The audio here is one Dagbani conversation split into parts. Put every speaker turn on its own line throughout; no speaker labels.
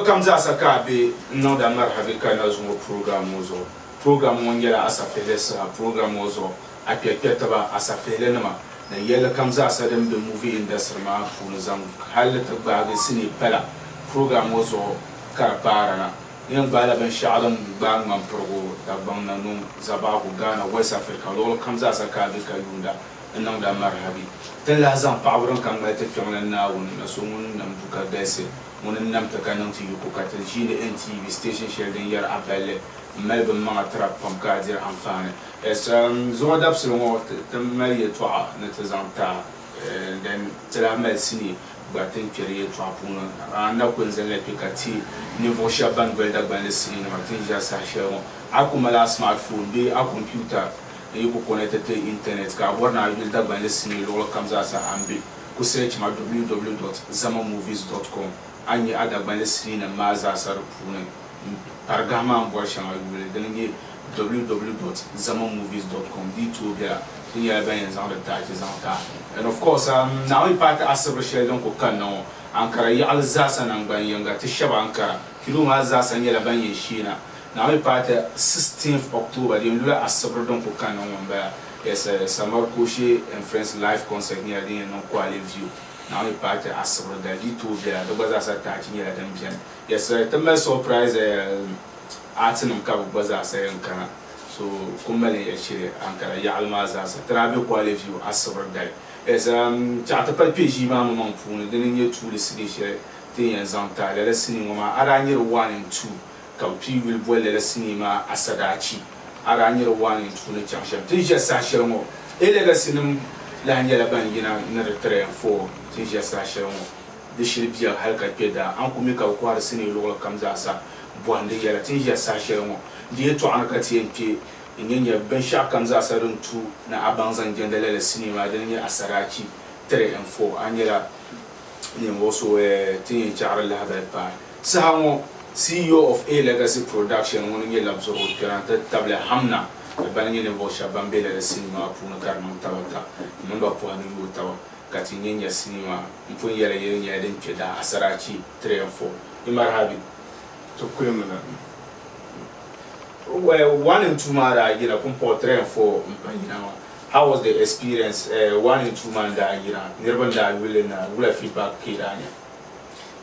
kam zaasa ka a be n-niŋdi a marihabi ka na zuŋɔ program ŋɔ zuɣu. Program ŋɔ nyɛla asafihili saha program ŋɔ zuɣu. A kpɛrikpɛri taba asafihilinima ni yɛlli kam zaasa din be movie industry maa puuni zaŋ hali ti gbaagi sinii pala program ŋɔ zuɣu ka di paara na. N yɛn gbaala binshɛɣu din gbaai ŋmanpirigu Dagbaŋ Nanum, Zabaɣigu, Ghana, West Africa luɣili kam zaasa ka a be ka yuunda n-niŋdi a marihabi. Ti ni lahi zaŋ paɣibu din ka ŋmali ti kpiɔŋlan Naawuni na so ŋun nam du ka galisi, ŋuni n-nam ti ka niŋ ti yiko ka ti ʒiindi NTV station shɛli din yɛri a balli m-mali binmaŋa tira pam ka a diri anfaani. Zuŋɔ dabisili ŋɔ ti mali yɛltɔɣa ni ti zaŋ ti a, then ti lahi mali sinii gba ti ni kpe di yɛltɔɣa puuni. A na kuli n-zaŋ li kpe ka ti ninvuɣ shɛba ban doli Dagbanli sinii nima ti ni ʒiya saha shɛli ŋɔ, a ku mali a smartphone bee a computer n-yi ku connect ti internet ka a bɔri ni a yuli Dagbanli sinii luɣili kam zaa sa a ni be, ku search ma www dot zamamovies dot com a ni nya a Dagbanli sinii nima maa zaa sa di puuni. M-pari gahi maa m-bɔri shɛŋa yuli, dini n-nyɛ www dot zamamovies dot com di yi tooi bela, ti nyɛla ban yɛn zaŋ di taachi zaŋ ti a. And of course, Naawuni paai ti asibiri shɛli din ku kanna ŋɔ, Ankara yaɣili zaasa nangban yiŋga ti shɛba Ankara piligu maa zaasa nyɛla ban yɛn sheena. Naawuni paai ti 16th October di yɛn lula asibiri din ku kanna ŋɔ m-bala. Yes, Samar Koshe and Friends live concert nyɛla din yɛn niŋ Kwale View. Naawuni paai ti asibiri dali di yi tooi bela, di gba zaasa taachi nyɛla din beni. Yes ti mali surprise art nim ka bi gba zaasa yɛn kana so ku mali ya shili Ankara yaɣili maa zaasa ti daa be Kwale View asibiri dali. Yes chaɣ ti pali kpe ʒii maa maŋmaŋ puuni dini n-nyɛ tuuli sinii shɛli ti ni yɛn zaŋ ti a lala sinii ŋɔ maa a daa nyɛ di one and two ka bi pii yuli boli lala sinii maa Asadaachi a daa nyɛ di one and two ni chaŋ shɛm. Ti ni ʒiya saha shɛli ŋɔ A-Legacy nim lahi nyɛla ban yina ni di 3 and 4 ti ni ʒiya saha shɛli ŋɔ. Di shili biɛri hali ka kpe daa. A ni ku mi ka bɛ kɔhiri sinii luɣili kam zaasa bɔhindi yɛla. Ti ni ʒiya saha shɛli ŋɔ, di yɛtɔɣa ni ka ti yɛn kpe n-nya nya binshɛɣu kam zaasa din tu ni a baŋ zaŋ jɛndi lala sinii maa, dini n-nyɛ Asaraachi 3 and 4. A nyɛla ninvuɣ so ti ni yɛn chaɣiri lahibali paai. Saha ŋɔ, CEO of A Legacy Production ŋuni n-nyɛ Labzɔrigu kpɛra nti tabili Hamna ni bana nyɛ ninvuɣ shɛba ban be lala sinii maa puuni ka di niŋ tabata m mini ba pɔhi ni yooi taba. Ka ti nya nya sinii maa, m pun yɛli ya nyɛla din kpe daa asaraachi 3 and 4. Yi marhabi.
Ti kulimi na.
Well, 1 and 2 maa daa yina, pumpɔŋɔ 3 and 4 m-pa yina maa. How was the experience eh, 1 and 2 maa n-daa yina, niriba n-daa yuli li na, wula feedback ka yi daa nya?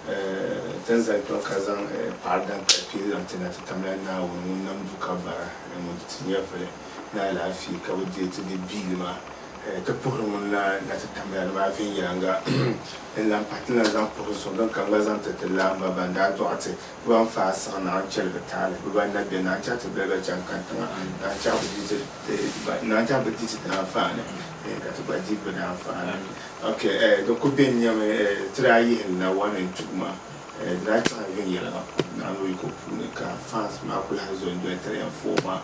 Eh, tin zali kpiɔŋ ka zaŋ eh, paɣa daŋ ka kpee zaŋ ti na ti tamla Naawuni ŋun nam du ka bara, eh, ŋun ti ti nyɛvili ni alaafee ka bi deei ti di biili maa. Ti puhiri ŋun la na ti tamya ni maa viɛnyɛliŋga n-lan pahi ti lan zaŋ puhiri so din kam gba zaŋ ti ti laamba ban daa dɔɣi ti, bɛ ban faai siɣi naɣ n-chɛli bɛ taali, bɛ ban na be naɣ n-chaɣ ti baliba chaŋ kantiŋa, naɣ n-chaɣ bɛ di ti daanfaani ka ti gba di bɛ daanfaani. Ok, din kuli beni nyɛmi ti daa yihi li na one and two maa, di daa chaŋla viɛnyɛliŋga pam naɣ ni o yiko puuni ka fans maa kuli lahi zo n-doli 3 and 4 maa.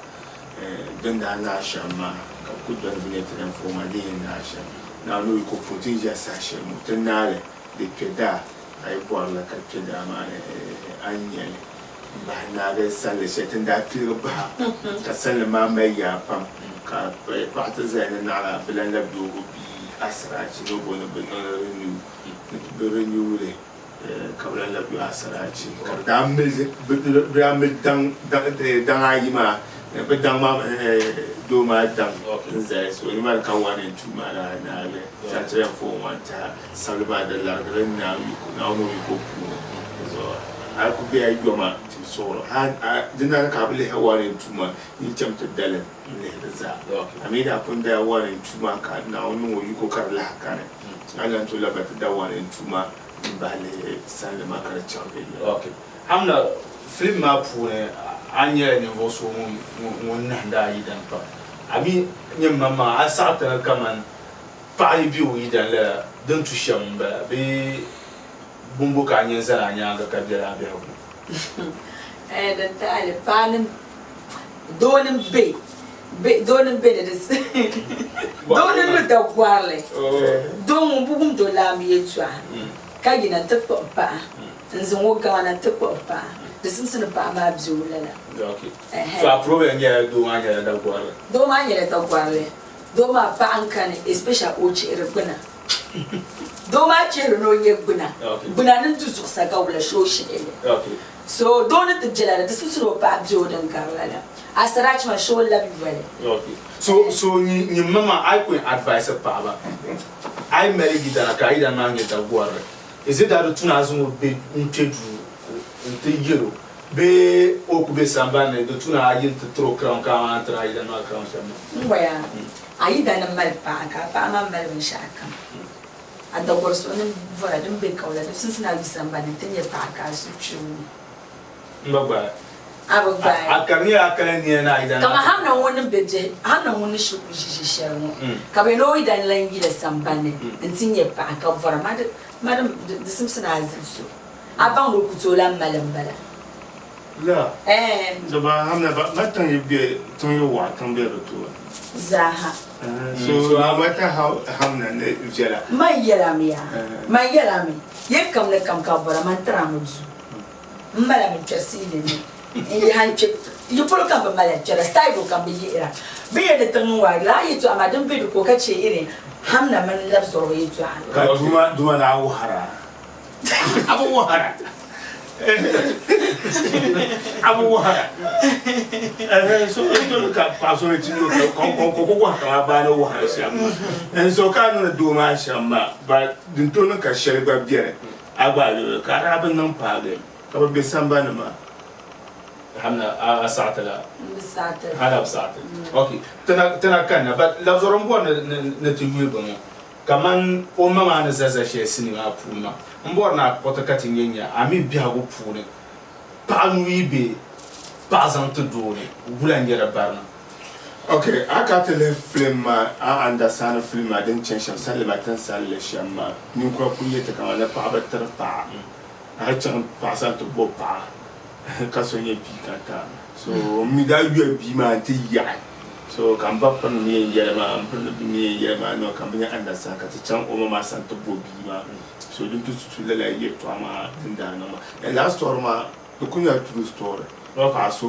Din daa naai shɛm maa, ka bɛ kul doli bɛ ni ti info maa din yɛn naai shɛm. Naawuni o yiko puuni ti ni ʒiya saha shɛli ŋɔ, ti naai li di kpe daa, a yi bɔri li ka kpe daa maa ni a ni nya li m-bahi naagi sanli shɛli ti ni daa piligi baha, ka sanli maa mali yaa pam, ka paɣa ti zaya ni naɣila bɛ lan labi doog o bia asiraachi ni o bo ni bɛ niŋ li renew, ni bɛ renew li. Ka bɛ lan labi yo asaraachi, ka bɛ daa mili bɛ daa mili daŋ daŋ ayi maa, bɛ daŋ maa doo maa daŋ n-zali, so nimaani ka one and two maa daa naagi three and four maa n-tɛha sabili maa di larigiri Naawuni yiko Naawuni o yiko puuni zuɣu a yi ku be a yoma nti bi suɣiri a di naani ka a bi lihi one and two maa nyin cham ti dalim n-lihi di zaa a mi daa pun daya one and two maa ka Naawuni niŋ o yiko ka di lahi kani a ni lan tooi labi ti da one and two maa M-bahi lihi sanli maa ka di chaŋ viɛnyɛla.
Ok. Hamna, film maa puuni a nyɛla ninvuɣ so ŋun nahindi a yidan pam. A mi nyɛ maŋmaŋa a saɣi ti ni kaman paɣa yi be o yidan lala din tu shɛm m-bala bee bumbo ka a nya n-zani a nyaaŋa ka bela a biɛhigu ni?
Ɛɛh din taɣili paɣa ni doo ni be Bɛ doo ni be ni di doo ni lu dagɔrili doo ŋun bi wumdi o laamba yɛltɔɣa ka yina nti kpuɣi paɣa n-zaŋ o gaŋa na nti kpuɣi paɣa di simsi ni paɣa maa be o lala.
So a problem nyɛla doo maa nyɛla dagɔrili?
Doo maa nyɛla dagɔrili. Doo maa paɣa n-kani especially o chihiri gbuna. Doo maa chihiri ni o nyɛ gbuna. Gbuna ni du zuɣusa ka wula shee o shihili. So doo ni ti bela di, di simsi ni o paɣa be o din gari lala. Asarachi maa shee o labi yoli.
So so nyin maŋmaŋ a yi ku yɛn advice paɣaba, a yi mali yidana ka a yidana maa nyɛ dagɔrili, is it that di tu ni a zaŋ o be n-kpe duu nti yɛl o bee o ku be sambani ni di tu ni a yi nti tiri o crown ka a maan tiri a yidana maa crown shɛm maa?
M bɔya, a yidana mali paɣa ka a paɣa maa mali binshɛɣu kam. A dagɔri so ni bɔra din be kaula di simsi ni a lu sambani nti nyɛ paɣa ka a suhu kpe o ni.
M ba gbaai.
A bi gbaai.
A kari nyɛla a kala nia ni a yidana.
Kaman Hamna ŋun ni be biɛhi, Hamna ŋun ni shiri kuli ʒi ʒi shɛli ŋɔ, ka bɛ yɛn o yidana lan yila sambani ni nti nyɛ paɣa ka bɔra, ma di, ma di, di simsi ni a zilisi o. A baŋ ni o ku tooi lan mali m-bala.
La.
Ɛɛn.
Daba Hamna ba, ba tiŋ yi be, tiŋ yi waɣa tiŋ be di tooni.
Zaaha.
So no matter how Hamna ni viɛla.
Man yɛlami yaa. Man yɛlami, yɛli kam ni kam ka bɔra, man tiri a mi duu. M mala mi kpɛri siili ni n yihi a n-kpe yi polo ka m bi mali a kpɛra, style ka m bi yihira. Bɛ yɛn ni tiŋ n waai lala yɛtɔɣa maa din be di ko ka che irin Hamna mini Labzɔriba yɛtɔɣa.
Ka duma duma ni a wahira. A bi wahira. A bi wahira. So ka paɣa so ni ti nyo ka ka ka ku wahi kaman a baa ni wahiri shɛm maa. So ka a niŋdi doo maa shɛm maa but din tooi niŋ ka shɛli gba beni. A gba yuli ka a daa bi niŋ paagi ka bi be sambani maa.
Hamna a saɣiti la?
M bi saɣiti li.
A daa bi saɣiti li. Ok. Ti na kanna but labzɔri m-bɔri ni ti yuli bɛ ŋɔ kaman o ma maa ni za za shɛli sinii maa puuni maa. M bɔri ni a kpuɣi ti ka ti nya nya a mi biɛhigu puuni paɣa nuu yi be paɣa zaŋ ti doo ni wula n-nyɛ di barina?
Ok, a ka ti lihi film maa, a understand film maa din chani shɛm, salima ti ni salli shɛm maa, ninkura kuli yɛti kaman ni paɣaba tiri paɣa, a yi chaŋ paɣa sani ti bo paɣa ka so nyɛ bia ka ta, so m mi daa yuya bia maa nti yaɣi, so ka m ba piri ni yɛn yɛli maa, m piri ni yɛn yɛli maa no ka m bi nya understand ka ti chaŋ o ma maa sani ti bo bia maa, so din ti tutu lala yɛltɔɣa maa din daa niŋ maa. Lala story maa Di kuli nyɛla true story. Paɣa so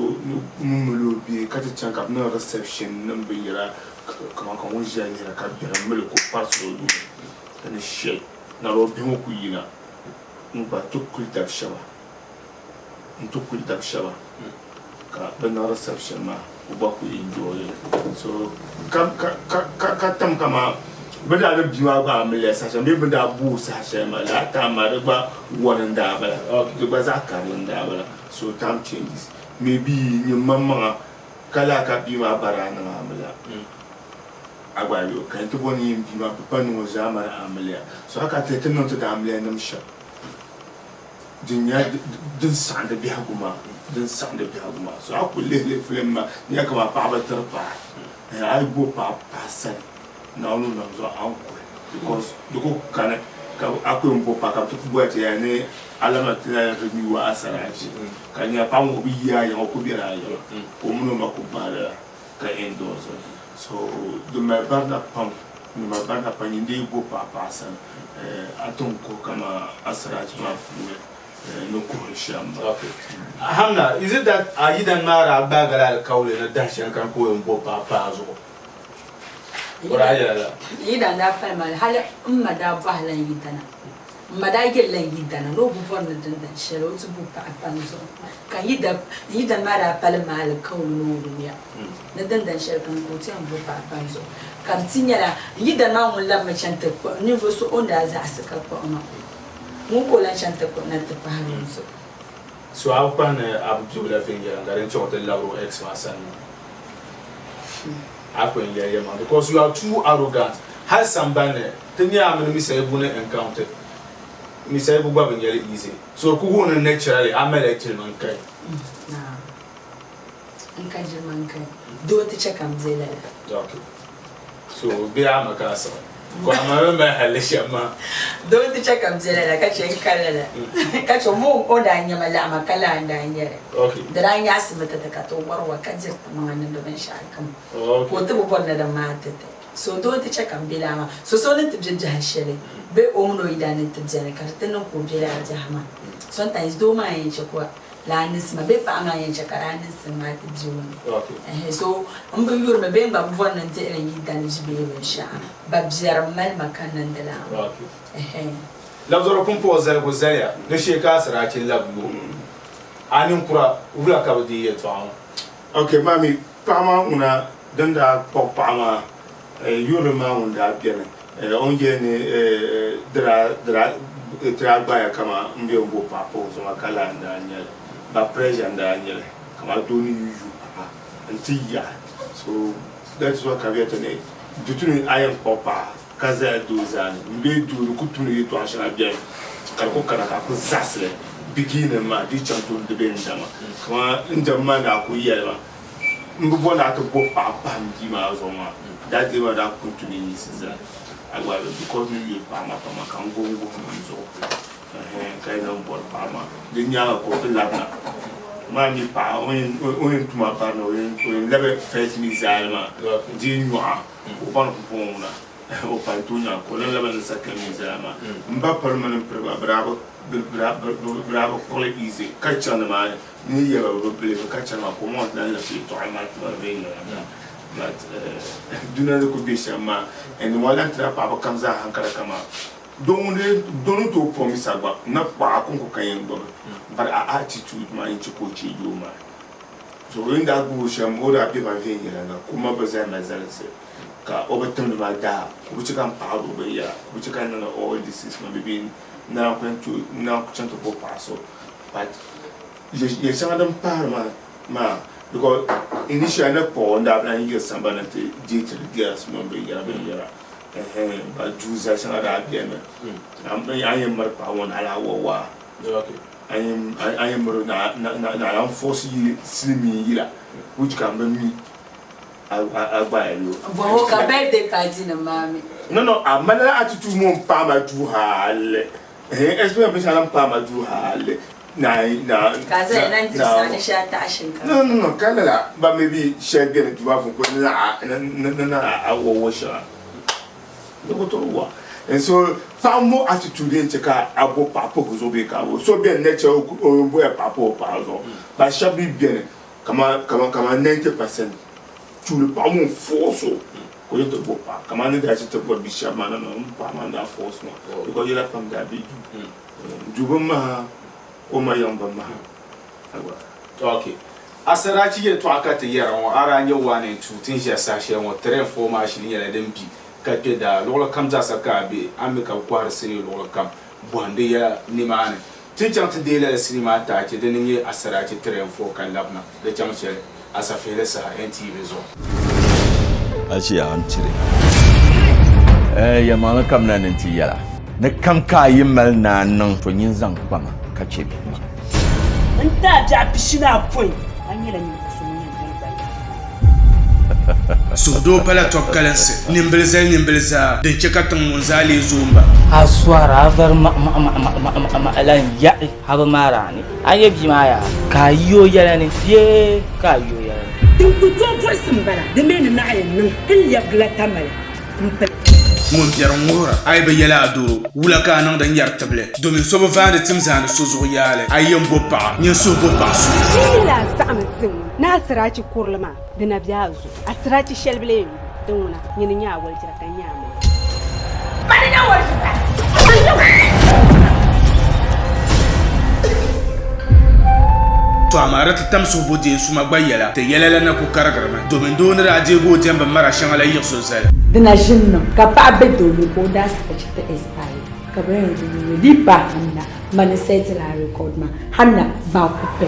ŋun mali o bia ka ti chaŋ ka bɛ niŋ reception niŋ binyɛra kaman ka ŋun ʒiya lihira ka biɛri mali ka o kparisiri o nuu ka ni shit na o bihi ŋɔ kuli yina n gba ti kuli dabi shɛba n ti kuli dabi shɛba ka bɛ niŋ reception maa ka o gba kuli enjoy li so ka tam kaman Bɛ daa ni bia maa gba amiliya saha shɛli bee bɛ daa booi saha shɛli maa lala time maa di gba wani n-daa bala di gba zaɣ karili n-daa bala so time changes maybe nyin maŋmaŋa ka lala ka bia maa ba daa niŋ amiliya a gba yo ka n ti bɔri ni nyin bia maa bɛ pa niŋ o zaamani amiliya so hali ka ti ti niŋ ti daamiliya nim shɛm din nyɛla din saɣindi biɛhigu maa din saɣindi biɛhigu maa so a kuli lihi lihi filim maa di nyɛla kamani paɣaba tiri paɣa a yi bo paɣa paɣa sani Naawuni o nam zuɣu a ni kuhi because di ku kani ka a ku yɛn bo paɣa ka bɛ ti ku boli ti ya ni alama ti na ti nyu a asarachi ka di nyɛla paɣa ŋɔ o bi yi a yiŋa o ku bela a yiŋa ka o mini o ma ku bahi lala ka endorse o so di mali barina pam di mali barina pam nyin dii yi bo paɣa paɣa sani a ti ni kuhi kaman asarachi maa puuni ni kuhiri shɛm maa.
Hamna, is it that a yidan maa daa gbaagila alikauli ni dahinshɛli kam ka o yɛn bo paɣa paai zuɣu? O daa yɛla la.
Yidana daa pali maa hali m ma daa bɔhila n yidana. M ma daa yɛlila n yidana ni o bi bɔri ni dindan shɛli o ti bo paɣa pam zuɣu. Ka n yidana maa daa pali ma alikauli ni o wumya ni dindan shɛli kam ka o ti yɛn bo paɣa pam zuɣu. Ka di ti nyɛla n yidana maa ŋun labimi chani ti kpuɣi ninvuɣ so o ni daa zaɣisi ka kpuɣi maa, ŋun ka o lan chani ti kpuɣi na ti pahiri o zuɣu.
So a bi kpahi ni a bi be o la viɛnyɛliŋga din chaŋ o ti labiri o ex maa sani maa? A ku yɛn yɛli yɛlimaŋli because you are too arrogant. Hali sambani ni ti nya a mini Misaibu ni encounter, Misaibu gba bi nyɛli easy. So ku wuhi ni naturally a malila jilima n-kai.
Naam. N ka jilima n-kai. Doo nti chɛ ka m be lala.
Okay. So bee a ma ka a siɣi? Ka a ma mi mali halli shɛm maa.
Doo nti chɛ ka m be lala ka chɛ n ka lala. Ka chɛ o o daa nya ma laɣima ka laa n-daa nyɛ li. Di daa nyaɣisimi ti ti ka ti wari wa ka diri ti maŋa niŋdi binshɛɣu kam. Ka o ti bi bɔri ni di maai ti ti. So doo nti chɛ ka m be lala maa. So so ni ti be biɛhi shɛli bee o mini o yidana ni ti beni ka di ti niŋ ka o be lala biɛhi maa. Sometimes doo maa n-yɛn chɛ ka Lala niŋsim maa bee paɣa maa n-yɛn che ka lala niŋsim maa ti be o ni. Ɛhɛ so m bi yuri mi bee n gba bi bɔri ni n dihili n yi dani vi bee binshɛɣu. Ba biɛri m-mali ma ka niŋdi lala maa. Ɛhɛ.
Labzɔri pumpɔŋɔ zaligu zaliya ni shee ka asiraachi labi yo a ninkura wula ka bɛ deei yɛltɔɣa ŋɔ?
Ok maa mi paɣa maa ŋuna din daa kpuɣi paɣa maa yurili maa ŋun daa beni o ni yɛli ni di daa gbaaya kaman m be m-bo paɣa pa o zuɣu maa ka lala n-daa nyɛ li ba pressure n-daa nyɛ li kaman doo ni yi yu paɣa nti yaɣi so that is why ka bɛ yɛti ni di tu ni a yɛn kpuɣi paɣa ka zaya doo zaani m-be duu ni ku tumdi yɛltɔɣa shɛŋa beni ka di ku kana ka a ku zaɣisi li bikiinim maa di chaŋ tooni di be n dama kaman n dama maa ni a ku yɛli ma M bi bɔri ni a ti bo paɣa pahi m bia maa zuɣu maa, that day maa daa kuli tu ni n yiɣisi zali a gba because ni yuli paɣa maa pam maa ka n guhi n guhi n zuɣu ɛhɛn ka yi lan bɔri paɣa maa di nyaaŋa ka o ti labina maa mi paɣa o yɛn tuma barina o yɛn labi first mi zaali maa n-dii nyɔɣa ka o baŋ ni pumpɔŋɔ ŋuna o pali tooi nyaŋ ka o lan labi n second mi zaali maa m ba pali mini m piriba bɛ daa bi kpuɣili easy ka chaŋ nimaani. N ni yɛli ba bɛ bi believe ka chani maa ka o maŋ ti lan labisi yɛltɔɣa maa ti ba viɛnyɛliŋga but dunia ni kuli be shɛm maa and ŋɔ lan tira paɣaba kam zaa hankali kaman doo ŋun dee doo ni tooi promise a gba n na kpuɣi a kɔŋko ka yɛn gbubi but a attitude maa n-chɛ ka o change o maa so o ni daa gbubi o shɛm o daa be ba viɛnyɛliŋga ka o ma bi zali ma zalisi ka o bi timdi ma daa ka o bi chɛ ka n paɣiri o binyɛra ka o bi chɛ ka n niŋdi all these things maa maybe n naan ku yɛn tooi n naan ku chaŋ ti bo paɣa so but yɛl shɛŋa din pahiri maa maa because initially ni kpuɣi n daa bi lahi yiri sambani ni ti deeti the girls mini binyɛra binyɛra ɛhɛn but duu zali shɛŋa daa beni mi a ni yɛn miri paɣa ŋɔ ni a lahi wa waa a yɛn miri o ni a lahi force yi silimiin yila which ka m bi mi a gbaaya yo.
Bɔhɔ ka birthday party nim maa mi.
No no a malila attitude ŋɔ m paai ma duu hali. Eh, experience bin shɛŋa din paai ma duu hali na na
Ka a zaya na n-diri saani shɛli a taɣi shinkaafa.
No no no ka lala ba maybe shɛli beni duu maa puuni ka ni na ni na a wa wa shɛŋa di ku tooi wa and so paɣa mo attitude yɛn chɛ ka a bo paɣa pahi o zuɣu bee ka a bo so beni nature o yɛn boya paɣa pahi o paɣa zuɣu but shɛba mi beni kaman kaman kaman 90% tuuli paɣa ŋun force o ka o yi ti bo paɣa kamani ni daa ti ti bori bi shɛba maa na n paɣa maa n-daa force ma because yɛla pam daa be duu duu bi maha o ma yiŋ bi maha awa.
Ok. Asarachi yɛltɔɣa ka ti yɛra ŋɔ, a daa nyɛ 1 and 2 ti ni ʒiya saha shɛli ŋɔ, 3 and 4 maa shili nyɛla din bi ka kpe daa. Luɣili kam zaasa ka a be, a mi ka bɛ kɔhiri sinii luɣili kam bɔhindi yɛla nimaani. Ti ni chaŋ ti deei lala sinii maa taachi dini n-nyɛ Asarachi 3 and 4 ka labina di chaŋ shɛli. Asafihili saha NTV zuɣu.
A ʒiya a ni tiri. Ɛɛ yɛlimaŋli kam na ni nti yɛla. Ni kam ka a yi mali ni a niŋ, to nyin zaŋ kpama ka chɛ bia maa.
N ti a biɛɣu pishi ni apɔin, a nyɛla ninvuɣ so ŋun yɛn doli gbaya.
Suhudoo pala tɔbu kalinsi, nimbili zali nimbili zaa, din chɛ ka tiŋ ŋun zaa leei zoomba.
A sɔhira a vari maɣimaɣimaɣimaɣimaɣi la n-yaɣi a bi maari a ni. A nyɛ bia maa yaa? Ka a yi o yɛla ni bee ka a yi o yɛla ni?
Din ku tooi buɣisi m-bala, di mi ni naɣ yɛn niŋ n lɛbigila Tamale m-pili.
Ŋun biɛri ŋ-ŋuhira, a yi bi yɛli a doro, wula ka a niŋdi n-yɛri tibili? Domin so bi vaandi tim zaani so zuɣu yaali, a yi yɛn bo paɣa, nyin suhu bo paɣ so.
Di la saɣimi tiŋ ni asiraachi kurili maa di na be a zuɣu. Asiraachi shɛli bi lee di ŋuna, nyini n-nyɛ a walijira ka n nyɛ a mali.
Mani n-nyɛ walijira.
To amaa di ti tam suhubo deei suma gba yɛla, ti yɛla la na ku karigirimi, domin doo ni daa deegi o diɛmbu mara shɛŋa la yiɣis o zali.
Di na ʒini niŋ ka paɣa be doo ni ka o daasirachi ti expire ka bɛ yɛn di niŋ o di paai hanna mani sɛti la record maa hanna bakupe.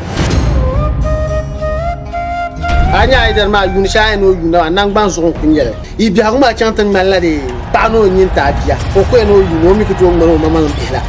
A nya Haidar maa yuuni shɛli a ni o yuunda maa naŋgban zuɣu n-kuli nyɛ li. Yi biɛhigu maa chaŋ ti ŋmanila dee paɣa ni o nyin ti a bia, o ko ya ni o yuuni o mi ku tooi ŋmani o maŋmaŋ bihi la.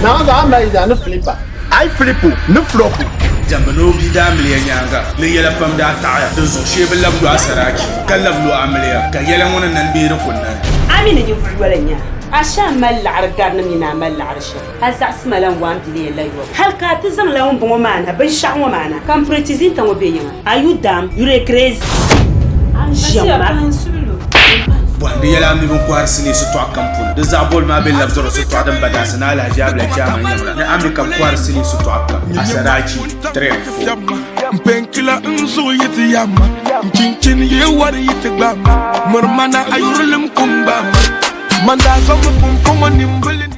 Naawuni zuɣu a mali yidana ni Filipa.
A yi Filipo ni Flɔpo. Diɛmbu ni o bia daa miliya nyaaŋa ni yɛla pam daa taɣiya, din zuɣu shee bi labi lu Asaraachi ka labi lu amiliya, ka yɛla ŋɔ ni nani bee di ku nani.
A mi ni ninvuɣ yoli n-nyɛ a, a shee a mali laɣiri gari ni mi ni a mali laɣiri shɛli. A zaɣisi ma la n waan biliya la yɔbu. Hal ka a ti zaŋla ŋumbɔŋɔ maa na, binshɛɣu ŋɔ maa na, ka m Preeti Zinta ŋɔ be yiŋa. Are you dumb? You're a crazy. Ʒiɛm ma.
Bɔhim di yɛla a mi binkɔhiri sinii sitɔɣu kam puuni. Di zaɣ bɔbili maa be Labzɔro sitɔɣu din ba daansi ni Alhaji Abila Chairman yiŋ la ni a mi ka bɛ kɔhiri sinii sitɔɣu kam. Asarachi 3 and 4.
M peentila n zuɣu yi ti yamma, n chinchini yi wari yi ti gbamma, miri ma na a yurilim kum gbamma, man daa zaŋmi pumpɔŋɔ nimbili ni.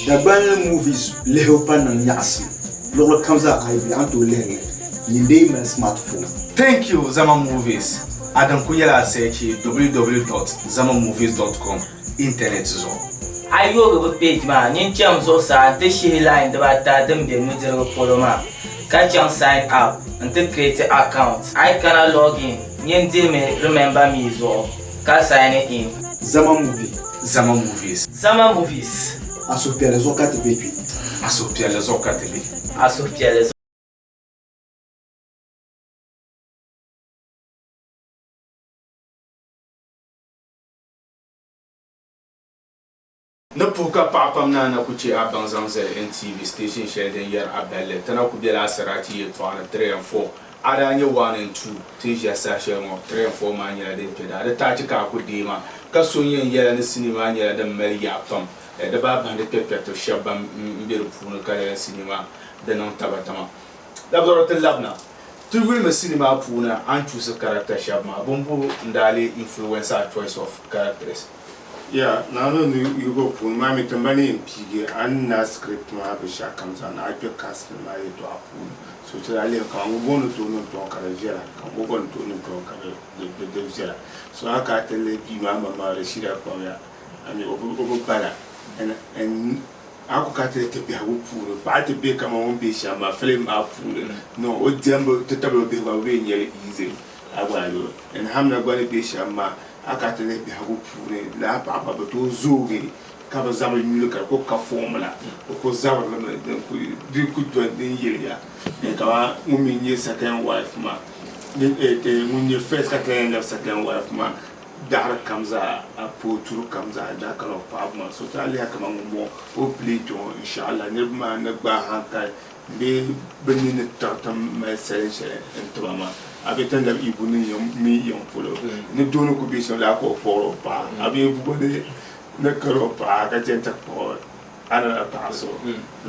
Dagbanli movies lihibu pa niŋ nyaɣisim luɣili kam zaa a yi bɛ a ni tooi lihiri li nyin dee mali smartphone.
Thank you Zama Movies. A din ku nyɛla a searchi www.zamamovies.com internet zuɣu.
A yi yoogi bɛ page maa, nyin cham zuɣusaa nti shihi line dibaata din be nudirigu polo maa, ka chaŋ Sign up nti create account. A yi kana login, nyin dihimi Remember me zuɣu ka sign in.
Zama Movie.
Zama Movies.
Zama Movies.
A suhupiɛlli zuɣu ka ti be kpe.
A suhupiɛlli zuɣu ka ti be.
A suhupiɛlli zuɣu.
Ni puhi ka paɣa pam naa na ku che a baŋ zaŋ zali NTV station shɛli din yɛri a balli ti na ku bela asarachi yɛltɔɣa ni 3 and 4 a daa nyɛ 1 and 2 ti ni ʒiya saha shɛli ŋɔ 3 and 4 maa nyɛla din kpe daa di taachi ka a ku deei maa ka so n-yɛn yɛla ni sinii maa nyɛla din mali yaɣa pam di bahi bahindi kpɛrikpɛritiba shɛba ban be di puuni ka lala sinii maa di niŋ tabatama. Labidɔro ti labina, ti yulimi sinii maa puuni a ni chuusi character shɛba maa, bimbo n-daa lee influence a choice of characters?
Ya, Naawuni ni yubu puuni maa mi ti mali ni yɛn piigi a ni naai script maa binshɛɣu kam zaa ni a kpe cast nim maa yɛltɔɣa puuni. So ti daa lihi kaman ŋun bɔŋɔ ni tooi niŋ kpɛŋɔ ka di viɛla ka ŋun gba ni tooi niŋ kpɛŋɔ ka di viɛla. So a ka a ti lihi bia maa maŋmaŋ Rashida Kpɔŋya, a mi o bi bala and A ku ka ti ti biɛhigu puuni, paɣa ti be kaman o ni be shɛm maa filim maa puuni. No, o diɛmbu ti tabili o bihi gba bɛ bee n-nyɛ li easy. A gba a yuli. And Hamna gba ni be shɛm maa, a ka ti lihi biɛhigu puuni, lala paɣa gba bi tooi zoogi ka bi zabiri nyuli ka di ku ka form la. O ku zabiri li mi din ku di ku doli din yiliya. And kaman ŋun mi nyɛ second wife maa, ŋun nyɛ first ka ti lahi yɛn labi second wife maa, Daɣiri kam zaa, a pooi turi kam zaa, that kind of paɣaba maa. So ti a lihi kaman ŋun bɔŋɔ o play kpe ŋɔ inshallah niriba maa ni gbaai hankali bee bɛ ni ni tiɣi ti mali salin shɛli n-ti ba maa. A be ti ni labi Ibu ni mini yiŋ polo ni doo ni ku be shɛm laa ka o kpuɣiri o paɣa. A be Ibu gba ni kari o paɣa ka chani ti kpuɣi another paɣa so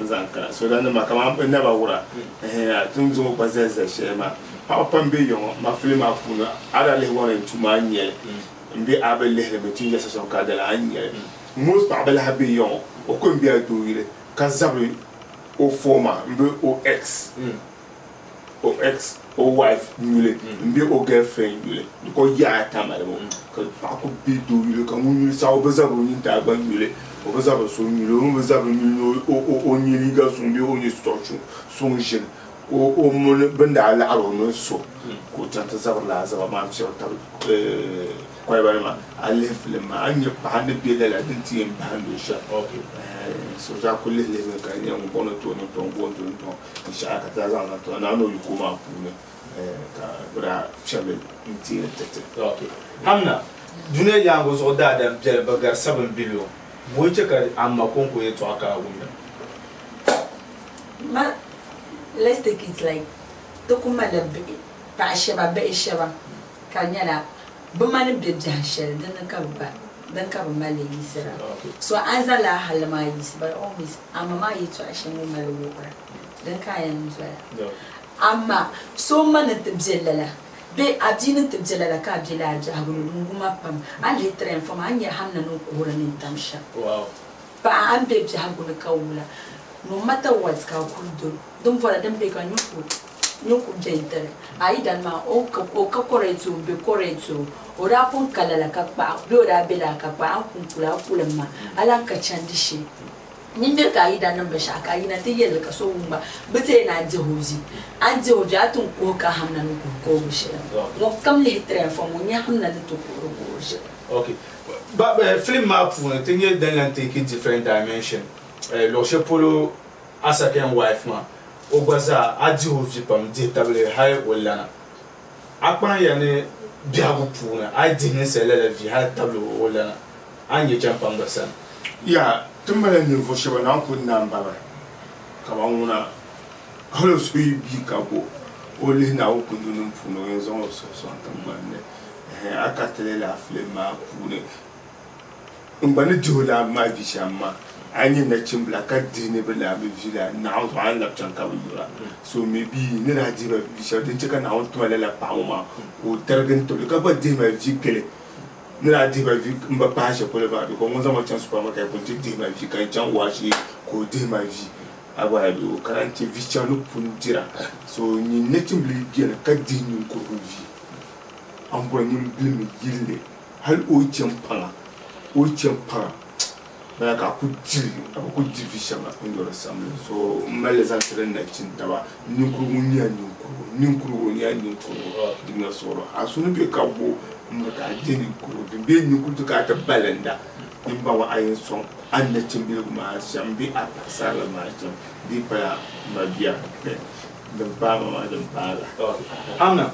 n-zaŋ kana. So la nima kaman bɛ naba wura ɛhɛn ti ni zaŋ o gba zali zali shɛli maa. Paɣaba pam be ya ŋɔ mafili maa puuni a daa lihi one and two maa n-nyɛ li m-be a bi lihiri mi ti ni yɛli shɛm ka dala a ni nyɛ li. Most paɣaba lahi be ya ŋɔ o ko m-be a doo yili ka zabiri o former m-be o ex. O ex o wife nyuli m be o girlfriend nyuli di ko yaa tamalibu ka paɣa ku be doo yuli ka ŋun nyuli saɣi o bi zabiri o nyintaa gba nyuli o bi zabiri so nyuli o mi bi zabiri nyuli ni o nyɛ liiga suŋ bee o nyɛ sitɔɣu suŋ ʒini o mini bin daa laɣiri o mini so ka o chaŋ ti zabiri lala zaba maa n-fiɛbi tabi koliba nima a lihi filim maa a ni nya paɣa ni be lala din ti yɛn bahindi o shɛm so a ku lihi lihimi ka di nyɛ ŋun bɔŋɔ ni tooi niŋ tɔŋ boo n-tooi niŋ tɔŋ Binshɛɣu ka ti daa zaŋ niŋ ti Naawuni o yiko maa puuni ka bɛ daa fiɛbi li n-teei li ti ti.
Ok. Hamna, dunia yaaŋa zuɣu daadam biɛli bi gari 7 billion. Bɔ n-chɛ ka a ma kɔŋko yɛtɔɣa ka a wumda?
Ma, let's take it like ti ku malila bihi, paɣa shɛba, bihi shɛba ka di nyɛla bɛ ma ni be biɛhi shɛli din ni ka bɛ ba din ka bɛ mali li yiɣisira. So a ni zaŋ lala halli maa yiɣisi by all means a ma maa yɛltɔɣa shɛli ŋun mali wuhira din ka a yɛn dola. Amaa so ma ni ti be lala bee a bia ni ti be lala ka a be lala biɛhigu ni din gu ma pam. A ni lihi tiri info maa a ni nya hamna ni kuhiri nintam shɛm. Paɣa a ni be biɛhigu ni ka wula no matter what ka a kuli dol din bɔra din be ka nyin ku nyin ku be n-tiri a yidana maa o o ka correct o m-be correct o o daa pun ka lala ka kpaɣi bee o daa be lala ka kpaɣi a ni ku n-kuli a kulim maa a lahi ka chandi shee. Nyin miri ka a yidana niŋ binshɛɣu ka a yina ti yɛli li ka so wum gba bi ti yɛn ni a dihi o vi. A ni dihi o vi a ti ni kuhi ka hamna ni kuhi ka o bi shɛli. Ŋɔ kam lihi tiri info ŋɔ nya hamna ni ti kuhiri kuhiri shɛli.
Ok. Ba film maa puuni ti nyɛ din lan take different dimension. Luɣ shɛli polo a second wife maa. O gba zaa a dihi o vi pam dihi tabili hali o lana. A kpahiya ni biɛhigu puuni a yi dihi ninsal lala vi hali tabili o lana, a ni nya chɛmpaŋ bɛ sani.
Yaha! Ti malila ninvuɣ shɛba naan ku naai m-ba ba kaman ŋuna, hal o suhu yi bii ka bo, o lihi Naawuni kundunim puuni, o yɛn zaŋ o suhu sɔŋ tiŋgbani ni. Ɛhɛn, a ka ti lala filim maa puuni. N gba ni dihi o laamba maa vi shɛm maa, a yi nyɛ nachimbila ka dihi ni bɛ laambi vi la, Naawuni zuɣu a ni labi chaŋ ka bɛ yura. So maybe n ni daa dihi ba vi shɛli din chɛ ka Naawuni tima lala paɣa ŋɔ maa ka o darigi n tibili ka gba dihi ma vi kpeli. N ni daa dihi ba vi m ba pahi shɛli polo maa because ŋun zaŋ ma chaŋ supermarket ka o ti dihi ma vi ka n chaŋ waashee ka o dihi ma vi. A gba bi o kana n-ti vi chaŋ ni pun dira. So nyin nachimbila yi beni ka dihi ninkurigu vi, a ni bɔri nyin bilimi yilli. Hal o yi chani paŋa, o yi chani paŋa, bala ka a ku diri, a bi ku di vi shɛŋa n-yɔri samli. So m mali li zaŋ tiri n nachin taba, ninkurigu n-nyɛ a ninkurigu, ninkurigu n-nyɛ a ninkurigu dunia suɣuri. A so ni be ka bo m-miri ka a dihi ninkurigu vi bee ninkurigu ti ka a ti balinda, nyin baŋ a yɛn sɔŋ a nachimbiligu maa shɛm bee a paɣisarili maa shɛm di yi pala mabia din paai ma maa din paai la.
Amina,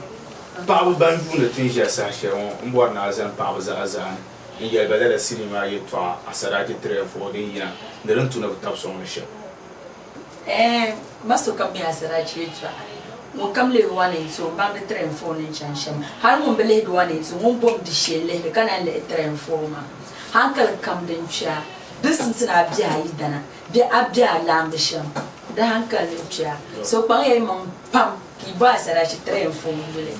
Paɣaba ban yuuni ti ni ʒiya saha shɛli ŋɔ m bɔri ni a zani paɣaba zaɣa zaa ni n yɛli ba lala sinii maa yɛltɔɣa Asarachi 3 and 4 din yina ni din tu ni bɛ tabi sɔŋ li shɛm.
Ɛɛn, ma sokam mi Asarachi yɛltɔɣa. Ŋun kam lihiri 1 and 2 m-baŋdi 3 and 4 ni chaŋ shɛm. Hali ŋun bi lihiri 1 and 2 ŋun bom di shee lihiri ka naan lihi 3 and 4 maa. Hankali kam din kpɛa, din simsi ni a biɛhi a yidana bee a biɛhi a laamba shɛm, di hankali ni kpɛa. So kpaŋya yi maŋ pam. Yi bo asarachi train fom yuli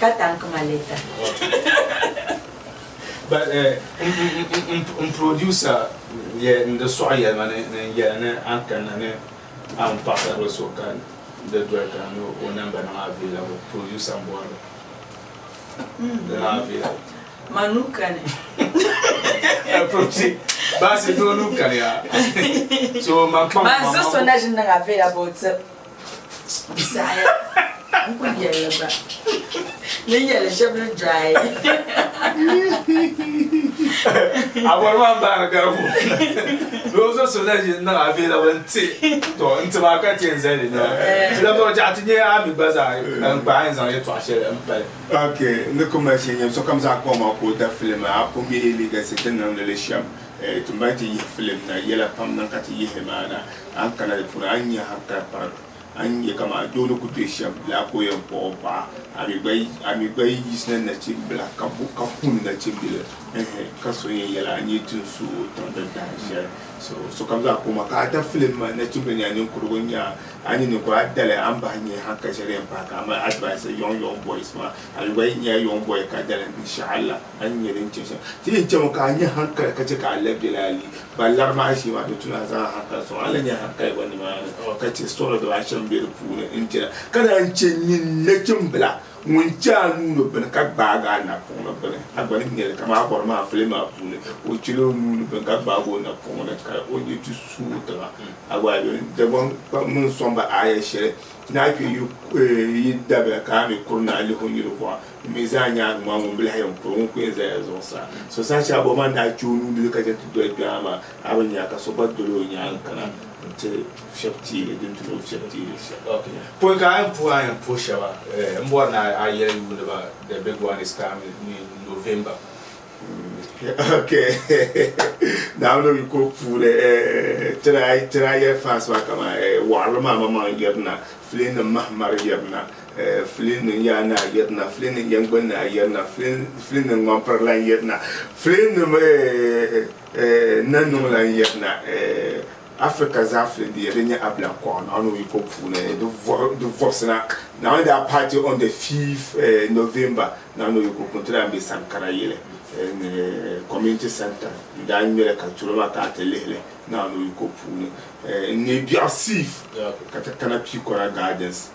ka thank ma later.
But n producer yɛ n di sɔɣi yɛli ma ni n yɛli ni a ni kanna ni a mini paɣasaribili so ka di doli ka ni o number niŋ available producer n bɔri li di niŋ available.
Ma nuu kani.
Baasi ni o nuu kani ya so man kpaŋ
Ma zo so na ʒini niŋ available ti. Saɣaya n ku yɛlli gba ni yɛli shɛba ni dɔɣi.
A bɔri maa baani garibu ni o zo so na ʒi n-niŋ available n-ti to n ti maa ka ti yɛn zali li nima ti lahi bɔri jaɣa ti nyɛ a mi gba zaa n kpa a yɛn zaŋ yɛltɔɣa shɛli m pali.
Ok ni ku mali shɛli nyɛ sokam zaa kpaŋ maa ka o da filim a ku mi legacy ti niŋdi li shɛm ti mali ti yihi filim na yɛla pam niŋ ka ti yihi maa na. A ni kana di puuni, a ni nya hankali parigi. A ni nya kaman doo ni ku be shɛm laa ka o yɛn kpuɣi o paɣa. A mi gba yi yiɣisina nachimbila ka kuni nachimbila, ɛhɛ, ka so yɛn yɛli a ni ti su o tiŋ di dahin shɛli. So sokam zaa ku ma ka a da filim maa nachimbila nya ninkurugu n-nya a ni ninkuri a dali a ni bahi nya hankali shɛli din yɛn pahi ka a mali advice young young boys maa. A mi gba yi nya young boy ka dali inshallah. A ni nya din chɛ shɛm. Ti yɛn chɛmi ka a nya hankali ka chɛ ka a labi bela a li. Ba lari maa shee maa, di tu ni a zaŋ a hankali sɔŋ. A ni lahi nya hankali gba nimaani ka chɛ sɔri dibaashɛm be di puuni n-dira. Ka naan chɛ nyin nachimbila ŋun chɛ a nuu ni bini ka gbaagi a napuŋ ni bini. A gba ni nya li kaman a bɔri maa filim maa puuni, o chɛla o nuu ni bini ka gbaagi o napuŋ ni ka o nya ti suui tiŋa. A gba Dagbaŋ mini sɔŋba aaya shɛli ni a kpe yi dabiya ka a mi kuri ni a lihi o niriba buɣa. M mi zaa nyaaŋa maa ŋun bi lahi yɛn kuri ŋun ku yɛn zaya zuɣusaa. So saha shɛli a bɔri maa ni daa chɛ o nuu ni ka chɛ nti doli kpɛma maa, a bi nya ka so gba doli o nyaaŋa kana nti fiɛbi teeli din tu ni o fiɛbi teeli shɛm.
Ok. Pɔi ka a yɛn puhi a yɛn puhi shɛba, m bɔri ni a yɛli yuuni ba the big one is coming in November.
Ok. Naawuni o yiko puuni ti daa yɛli fans maa kaman waɣirili maa maŋmaŋ yirina, filinnim mahimari yirina. Filin yaa naa yirina, filin yɛngbuni naa yirina, filin ŋmampiri lan yirina, filin nanuŋ lan yirina. Africa zaa filin di yɛli nyɛ abila kɔɣa Naawuni o yiko puuni di vɔbisi na. Naawuni daa paati on the 5th November Naawuni o yiko puuni ti daa be Sankara yili community center n daa ŋmɛli ka tulo maa ka a ti lihili Naawuni o yiko puuni n neei biɛɣu 6th ka ti kana Piikɔra Gardens.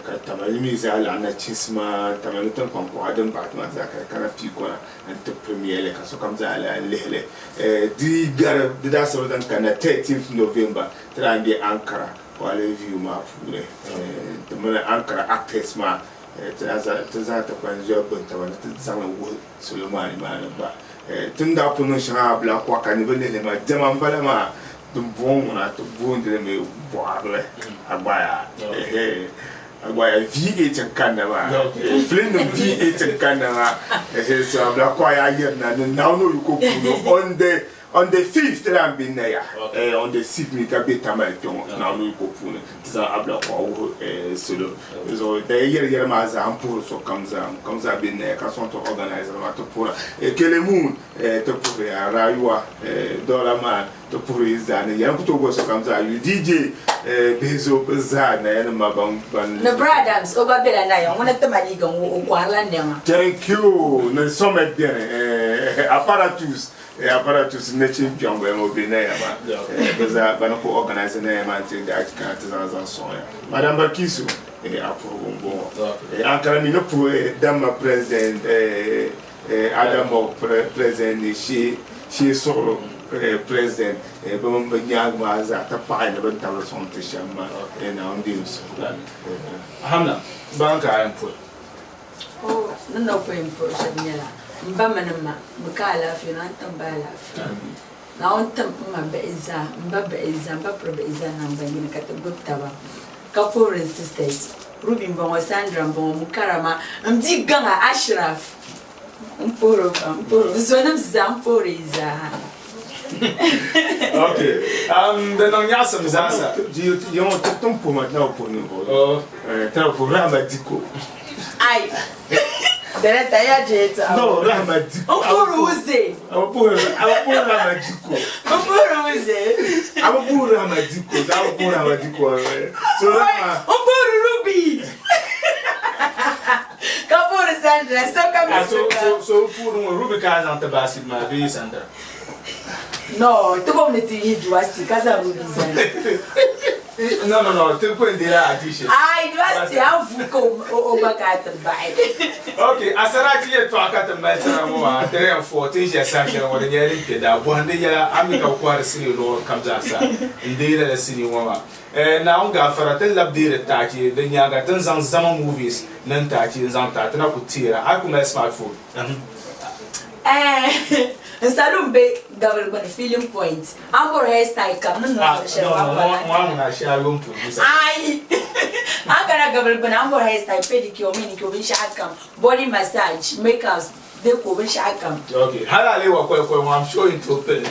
Ka Tamale mi zaa laɣim nachinsi maa, Tamale tiŋkpaŋ kuɣa din baɣi ti maa zaa ka di kana Piikɔna nti premier li ka sokam zaa lahi lihi li. Di gari di daasabiri zaŋ kanna 13th November ti daa be Ankara Kwale View maa puuni ti mini Ankara actors maa ti daa zaŋ ti kpani zuya gbuni taba ni ti zaŋ li wuhi salo maa nimaani gba. Ti ni daa pun niŋ shɛŋa Ablakwa ka niriba lihi li maa, diɛma m-bala maa. Din bɔŋɔ ŋuna ti boondili mi bɔɣirili agbaya ehe agbaya V8 n kanna maa film nim V8 n kanna maa ehe so abila kɔɣa yaa yirina ni Naawuni o yiko puuni on the on the fifth la n be Naya eh, on the sixth mi ka be Tamale kpɛŋɔ Naawuni o yiko puuni ti zaŋ abila kɔɣa wuhi eh, salo zuɣu da yi yɛri yɛri maa zaa n puhiri sokam zaa kam zaa be Naya ka sɔŋ ti organizer maa ti puhira eh, Kelemun eh, ti puhiriya rayuwa eh, dollar man Ti puhiri yi zaa ni yɛli n ku tooi boli sokam zaa yuli DJ bihi zo bɛ zaa Naya ni ma ban ban.
Ni Bra Adams o gba bela Naya ŋuna ti ma liiga ŋɔ o kɔhirila nɛma.
Thank you ni Somed beni apparatus apparatus nachin kpiɔŋ bala ŋɔ be Naya maa bɛ zaa bani ku organize Naya maa nti daa kana ti zaŋ zaŋ sɔŋ ya. Madam Balkisu a puhigu m-bɔŋɔ. Ankara mi ni puhi Damma president Adamawa president ni shee suɣulo president bɛ mini bɛ nyaangi maa zaa ti paɣi ni bɛ ni tabili sɔŋ ti shɛm maa Naawuni deei bɛ suhigu.
Hamna, baŋ ka a yɛn puhi.
O ni na ku yɛn puhi shɛba nyɛla, m ba mini m ma, bɛ ka alaafee, Naawuni tim ba alaafee. Naawuni tim m ma bihi zaa, m ba bihi zaa, m ba piri bihi zaa naŋgban yini ka ti gbubi taba ka puhiri n sisters, Ruby m-bɔŋɔ, Sandra m-bɔŋɔ, Mukarama, m bia gaŋa Ashraf, m puhiri o pam, m puhiri o, n zonim zaa, m puhiri yi zaa.
Ok, di niŋ nyaɣisim zaasa.
Yaŋɔ ti ti puhi ma ti na bi puhi ninvuɣu yino. Ti na bi puhi Rahma Diko.
Ai, director ya je ta.
No, Rahma Diko.
N puhiri Uze.
A bi puhiri, a bi puhiri Rahma Diko.
N puhiri Uze.
A bi puhiri Rahma Diko, so a bi puhiri Rahma Diko. So Rahma.
N puhiri Ruby. Ka puhiri Sandra, so ka mi
So
so ka.
so so puhiri ŋɔ Ruby ka a zaŋ ti baasi maa bee Sandra?
No, ti bom ni ti yihi Duwasti ka zaŋ Ruby zali.
No no no, ti kuli deela addition.
Ai, Duwasti a vu ka o gba ka a ti bahi.
Ok, Asarachi yɛltɔɣa ka ti mali tira ŋɔ maa, 3 and 4, ti ni ʒiya saha shɛli ŋɔ di nyɛla din kpe daa bɔhindi yɛla a mi ka bɛ kɔhiri sinii luɣili kam zaa sa n-deei lala sinii ŋɔ maa. Eh, Naawuni gaafara, ti ni labi deeri taachi di nyaaŋa ti ni zaŋ Zama movies ni n-taachi n-zaŋ ti a ti na ku teera a yi ku mali smartphone.
Eh, n salon be gabili gbuni filling point. A ni bɔri hairstyle kam ni niŋ
Ah,
zuɣu shɛli
no,
maa
no,
pala.
ŋɔ ŋuna shee a yom producer.
Ayi, a ni kana gabili gbuni a ni bɔri hairstyle, pedicure, manicure, binshɛɣu kam, body massage, makeups, deco, binshɛɣu kam.
Okay, hali a lee wa koli koli ŋɔ, I'm sure yin tooi pili.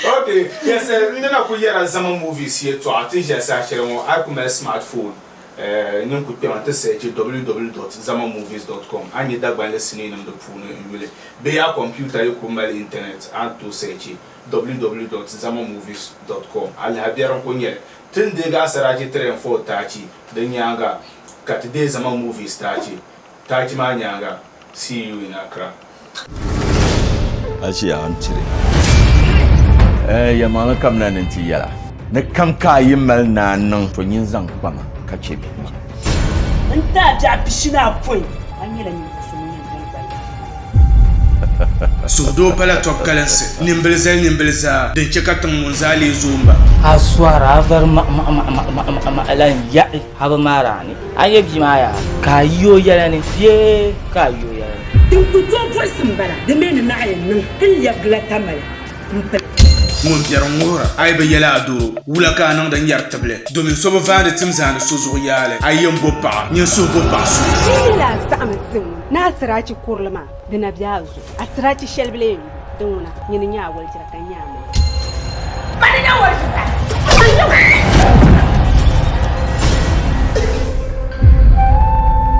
Okay, yes, n ni na kuli yɛra Zama movies yɛltɔɣa ti ni ʒiya saha shɛli ŋɔ, a yi ku mali smartphone, Nyin ku kpɛma ti search www dot zamamovies dot com a ni nya Dagbanli siniinim di puuni n-yuli bee a computer yi ku mali internet a ni tooi search www dot zamamovies dot com a lihi biɛri n-ku nyɛ li. Ti ni deegi Asarachi 3 and 4 taachi di nyaaŋa ka ti deei Zama Movies taachi. Taachi maa nyaaŋa, see you in Accra.
A ʒiya a ni tiri. Yɛlimaŋli kamina ni nti yɛla. Ni kam ka a yi mali ni a niŋ, to nyin zaŋ kpama ka chɛ bihi maa.
N ti a biɛɣu pishi ni apɔin, a nyɛla ninvuɣ so ŋun yɛn doli gbali.
Suhudoo pala tɔbu kalinsi, nimbili zali nimbili zaa, din chɛ ka tiŋ ŋun zaa leei zoomba.
A sɔhiri a vari maɣimaɣimaɣimaɣimaɣi la n-yaɣi a bi maari a ni. A nyɛ bia maa yaa? Ka a yi o yɛla ni bee ka a yi o yɛla ni?
Din ku tooi buɣisi m-bala, di mi ni naɣ yɛn niŋ n lɛbigila Tamale m-pili.
Ŋun biɛri ŋ-ŋuhira, a yi bi yɛli a doro, wula ka a niŋdi n-yɛri tibili? Domin so bi vaandi tim zaani so zuɣu yaali, a yi yɛn bo paɣa, nyin suhu bo paɣ so.
Di yi lahi saɣimi ti ŋun ni asiraachi kurili maa, di na be a zuɣu. Asiraachi shɛli bi lee yɛn lu, din ŋuna, nyini n-nyɛ a walijira ka n nyɛ a ma.
Mani nyɛ walijira!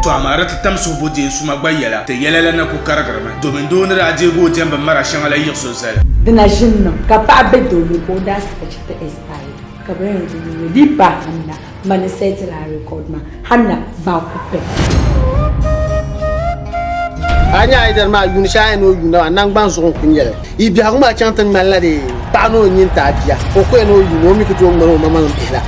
To amaa di ti tam suhubo deei suma gba yɛla, ti yɛla la na ku karigirimi, domin doo ni daa deegi o diɛmbu mara shɛŋa la yiɣis o zali.
Di na ʒini niŋ ka paɣa be doo ni ka o daa asiraachi ti expire ka bɛ yɛn renew li ba Hanna mani settle a record maa Hanna ba ku pɛ.
A nya Haidar maa yuuni shɛli a ni o yuunda maa naŋgban zuɣu n-ku nyɛ li. Yi biɛhigu maa chaŋ ti ŋmanila dee paɣa ni o nyin ti a bia. O ko ya ni o yuuni o mi ku tooi ŋmani o maŋmaŋ bihi la.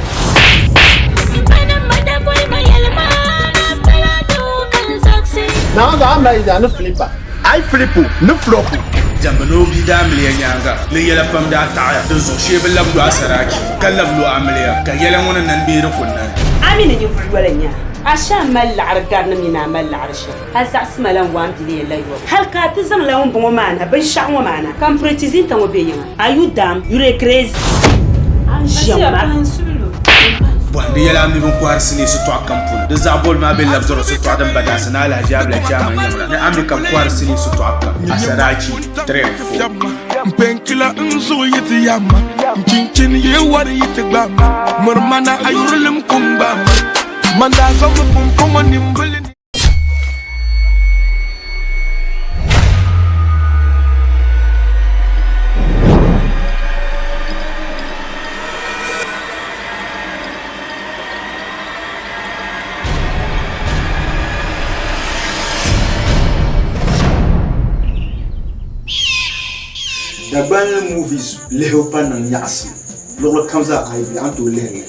Naawuni zaŋ a mali yidana ni Filipa.
A yi Filipu ni Flɔpu.
Diɛmbu ni o bia daa miliya nyaaŋa ni yɛla pam daa taɣiya, din zuɣu shee bi labi lu Asarachi ka labi lu amiliya, ka yɛla ŋɔ ni nani bee di ku nani.
A mi ni ninvuɣ yoli n-nyɛ a. A shee a mali laɣiri gari ni mini a mali laɣiri shɛm. A zaɣisi ma la n waan biliya la yɔbu. Hal ka a ti zaŋ la ŋumbɔŋɔ maa na, binshɛɣu ŋɔ maa na, ka m piritizinta ŋɔ be yiŋa. Are you dumb? You dey crazy? A ni ʒiɛm ma.
Bɔhindi yɛla a mi bin kɔhiri sinii sitɔɣu kam puuni. Di zaɣ bɔli maa be labisiri sitɔɣu din ba daansi ni Alhaji Abla Chairman yiŋ la ni a mi ka bɛ kɔhiri sinii sitɔɣu kam. Asarachi 3 and 4.
M peentila n zuɣu yi ti yamma, n chinchini yi wari yi ti gbamma, miri ma na a yurilim kum gbamma, man daa zaŋmi pumpɔŋɔ nimbili ni.
Dagbanli movies lihibu pa niŋ nyaɣisim luɣili kam zaa a yi bɛ a ni tooi lihiri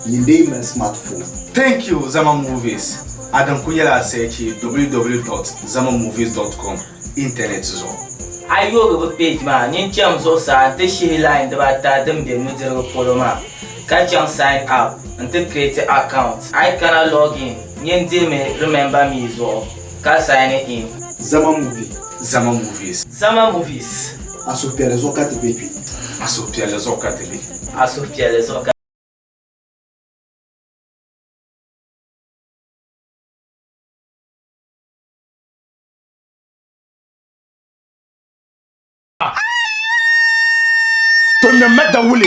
li nyin dee mali smartphone.
Thank you Zama Movies, a din kuli nyɛla a searchi www.zamamovies.com internet zuɣu.
A yi yoogi bɛ page maa, nyin cham zuɣusaa nti shihi line dibaata din be nudirigu polo maa ka chaŋ Sign up nti create account. A yi kana login, nyin dihimi Remember me zuɣu ka sign in.
Zama movie.
Zama movies.
Zama movies.
A suhupiɛlli zuɣu ka ti be kpe.
A suhupiɛlli zuɣu ka ti be.
A suhupiɛlli zuɣu ka.
To ŋmɛm ma dawule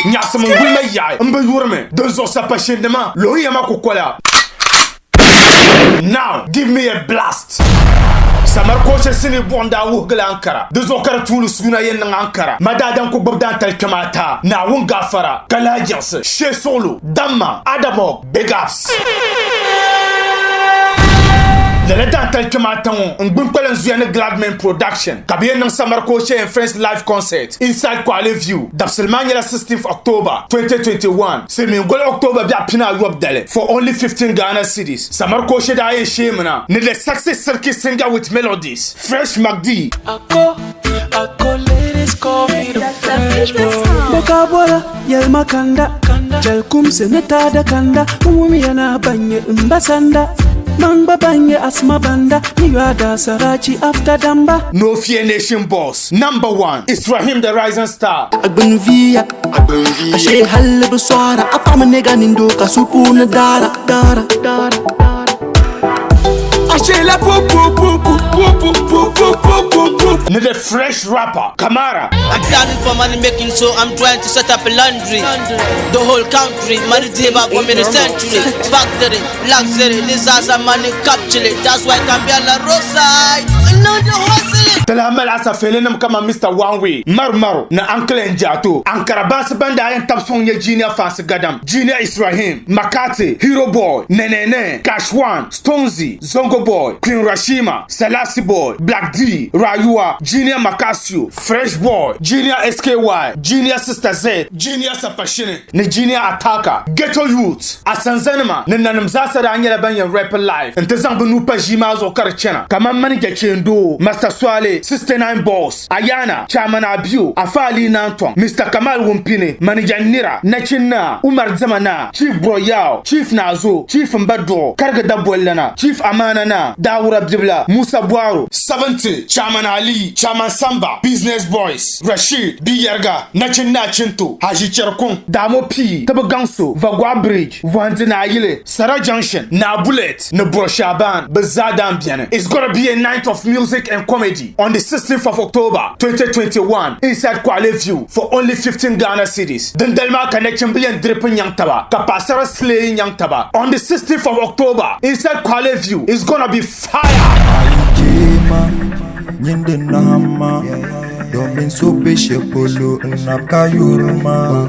nyaɣisim n guli ma yaɣi n bi yurimi dinzuɣu sapashinnima luhi ya ma kukola Now give me a blast Samar Koshe sinii buɣim daa wuhigila Ankara di zuɣu ka di tuuli suuna yɛn niŋ Ankara ma daadam ku gbubi daantali kpɛma ata Naawuni gaafara ka lahi jiɣisi Shee suɣulo Damma Adamog Big ups. Lala daantali kpɛma ata ŋɔ n gbuni kpalim zuya ni Gladman Production ka bɛ yɛn niŋ Samar Koshe and Friends live concert inside Kwale View. Dabisili maa nyɛla 16th October 2021, silimiin goli October biɛɣu pinaayɔbu dali for only 15 Ghana cedis. Samar Koshe daa yɛn sheemina ni the sexy silky singer with melodies, Fresh McD.
Ako, ako, ladies call me the fresh boy. Boka bola, yelma kanda. Jal kumse ne tada kanda. Mumumi yana banye mbasanda. Mangba banye asma banda. Ni yada sarachi after damba.
No Fear Nation boss, number one, it's Rahim the Rising Star.
Agbinvia, ashe halle buswara. Apama nega nindo kasupu na dara, dara, dara.
Ashe la pu pu pu pu pu pu pu pu pu pu.
Ni the fresh rapper, Kamara.
I'm planning for money making, so I'm trying to set up a laundry. The whole country, money table for many century. Factory, luxury, this has a money capture. That's why I can be on the roadside. No, the hustling.
Ti lahi mali asafeelinim kaman Mister One Way, Maru Maru ni Uncle Njato. Ankara baansi ban daa yɛn tabi sɔŋ nyɛ Junior Fansi Gadam, Junior Israhim, Makati, Hero Boy, Nenene, Cash One, Stonesy, Zongo Boy, Queen Rashima, Selassie Boy, Black D, Rayuwa, Junior Makasio, Fresh Boy, Junior SKY, Junior Sister Z, Junior Sapashini ni Junior Attacker, Ghetto Youth, Asanzanima ni nanim zaasa daa nyɛla ban yɛn rap live n-ti zaŋ bɛ nuu pa ʒii maa zuɣu ka di chana kaman Manager Chendoo, Master Swale, 69 Boss, Ayana, Chairman Abio, Afa Ali Nantong, Mister Kamal Wumpini, Manager Nira, Nachin Naa, Umar Dima Naa, Chief Bro Yao, Chief Naazo, Chief Mba Duɣu, Karigi Dabollana, Chief Amana Naa, Daawura Bibila, Musa Buaro, 70, Chairman Ali, Chairman Samba, Business Boys, Rashid, Biyɛriga, Nachin Naa Chinto, Haji Chɛrikuŋ, Daamo Pii, Tibi Gaŋso, Vagɔɣu Bridge, Vɔhindi Naayili, Sara Junction, Naa Bullet ni Bro Shaban bɛ zaa daan beni. It's gonna be a night of music and comedy on the 16th of October 2021 inside Kwale View for only 15 Ghana cedis. Dindali maa ka nachimba yɛn diripi nyaŋ taba ka paɣasara slay nyaŋ taba on the 16th of October inside Kwale View. It's gonna be fire!
Alijima nyindi nahama domin so be shɛli polo n nabi ka yuri ma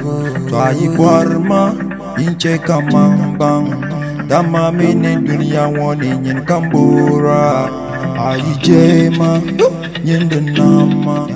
to a yi bɔri ma yin chɛ ka man baŋ dama mi ni dunia ŋɔ ni nyini ka m boora a yi je ma nyindi nahama.